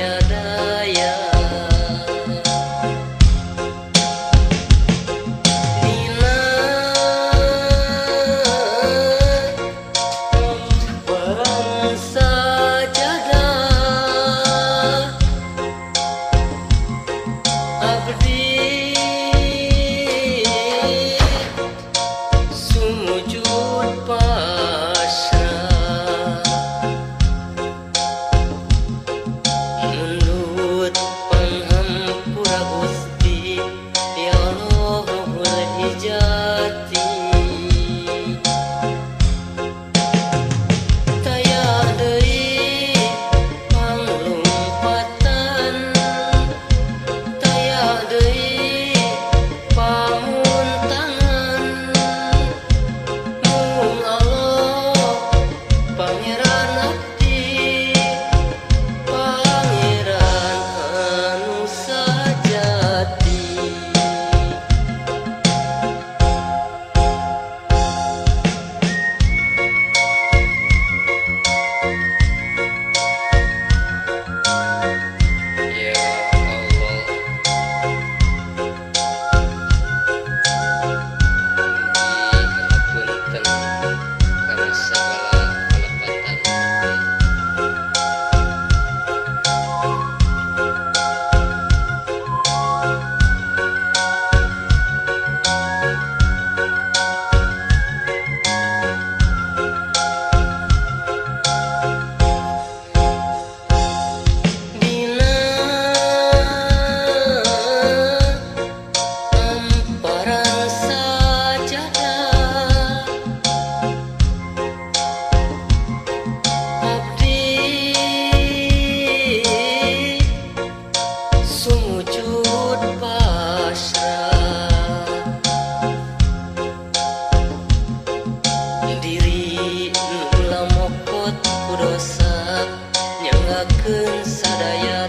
aya daya. Dina hamparan sajadah abdi sumujud pasrah mundut panghampura Gusti ya Allah Rabbul Ijati. Taya deui panglumpatan, taya deui pamuntangan, mung Allah Pangeran abdi, Pangeran anu sajati. Ya Allah, mugi hapunten kana sagala kalepatan abdi. Dina hamparan sajadah abdi sumujud pasrah diri nu lamokot ku dosa nyanggakeun sadaya.